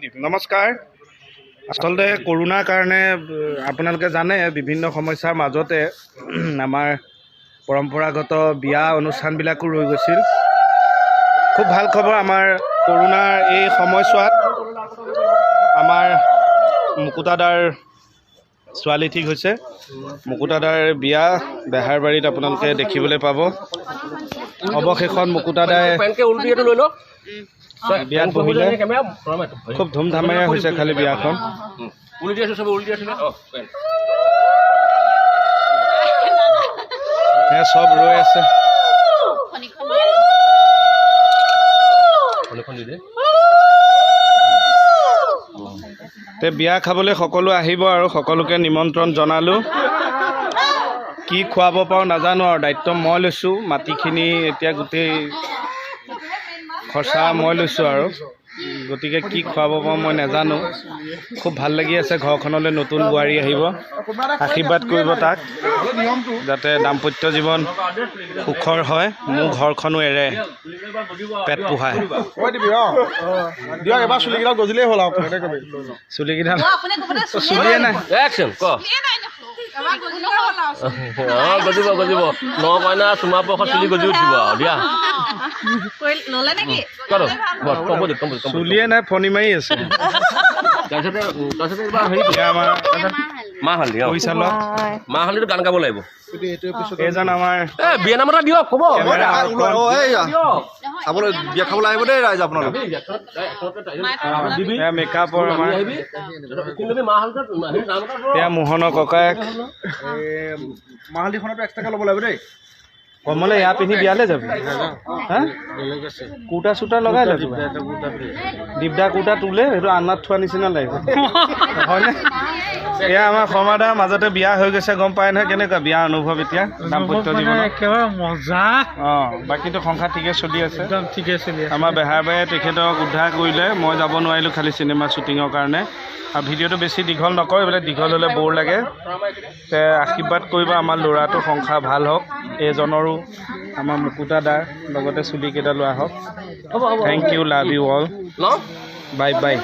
দিম। নমস্কাৰ। আচলতে কৰোণাৰ কাৰণে আপোনালোকে জানে, বিভিন্ন সমস্যাৰ মাজতে আমাৰ পৰম্পৰাগত বিয়া অনুষ্ঠানবিলাকো ৰৈ গৈছিল। খুব ভাল খবৰ, আমাৰ কৰোণাৰ এই সময়ছোৱাত আমাৰ মুকুতাদাৰ ছোৱালী ঠিক হৈছে। মুকুতাদাৰ বিয়া বেহাৰবাৰীত আপোনালোকে দেখিবলৈ পাব। অৱশেষত মুকুতাদাই বিয়াত বহিলে। খুব ধুমধামেৰে হৈছে খালি বিয়াখন। চব ৰৈ আছে। তে বিয়া খাবলৈ সকলো আহিব আৰু সকলোকে নিমন্ত্ৰণ জনালোঁ। কি খুৱাব পাৰোঁ নাজানো আৰু, দায়িত্ব মই লৈছোঁ। মাটিখিনি এতিয়া গোটেই খৰচা মই লৈছোঁ আৰু, গতিকে কি খুৱাব পাৰোঁ মই নাজানো। খুব ভাল লাগি আছে, ঘৰখনলৈ নতুন বোৱাৰী আহিব, আশীৰ্বাদ কৰিব তাক যাতে দাম্পত্য জীৱন সুখৰ হয়, মোৰ ঘৰখনো এৰে পেট পোহায়। চুলিকেইডাল চুলিয়ে নাই। গজিব গজিব, ন কইনা চুমা পৰশত চুলি গজি উঠিব আৰু দিয়া। চুলিয়ে নাই, ফণি মাৰি আছে। মাহ হালধিটো গান গাব লাগিব। এইজন আমাৰ বিয়া নাম এটা দিয়ক, ক'ব বিয়া খাবলৈ আহিব দেই ৰাইজ আপোনালোক। মেকআপৰ আমাৰ এয়া মোহনৰ ককায়েক। মাহালিখনতো এক্সট্ৰাকে ল'ব লাগিব দেই। কমলে এয়া পিন্ধি বিয়ালৈ যাবি? হা, কুৰ্তা চুৰ্তা লগাই ল'বি, দিপদা কুৰ্তা তোলে, সেইটো আনাত থোৱা নিচিনা লাগিব হয়নে? এয়া আমাৰ শৰ্মাদাৰ মাজতে বিয়া হৈ গৈছে, গম পাই নহয় কেনেকুৱা বিয়া অনুভৱ এতিয়া দাম্পত্য জীৱন। একেবাৰে মজা। অঁ, বাকীটো সংসাৰ ঠিকে চলি আছে? একদম ঠিকে চলি আছে। আমাৰ বেহাৰবাৰীয়ে তেখেতক উদ্ধাৰ কৰিলে, মই যাব নোৱাৰিলোঁ খালি চিনেমা শ্বুটিঙৰ কাৰণে। আৰু ভিডিঅ'টো বেছি দীঘল নকৰে, এইবিলাক দীঘল হ'লে ব'ৰ লাগে। তে আশীৰ্বাদ কৰিব আমাৰ ল'ৰাটো সংসাৰ ভাল হওক, এইজনৰো আমাৰ মুকুতা দাৰ লগতে চুলিকেইটা লোৱা হওক। Thank you, love you all, bye bye.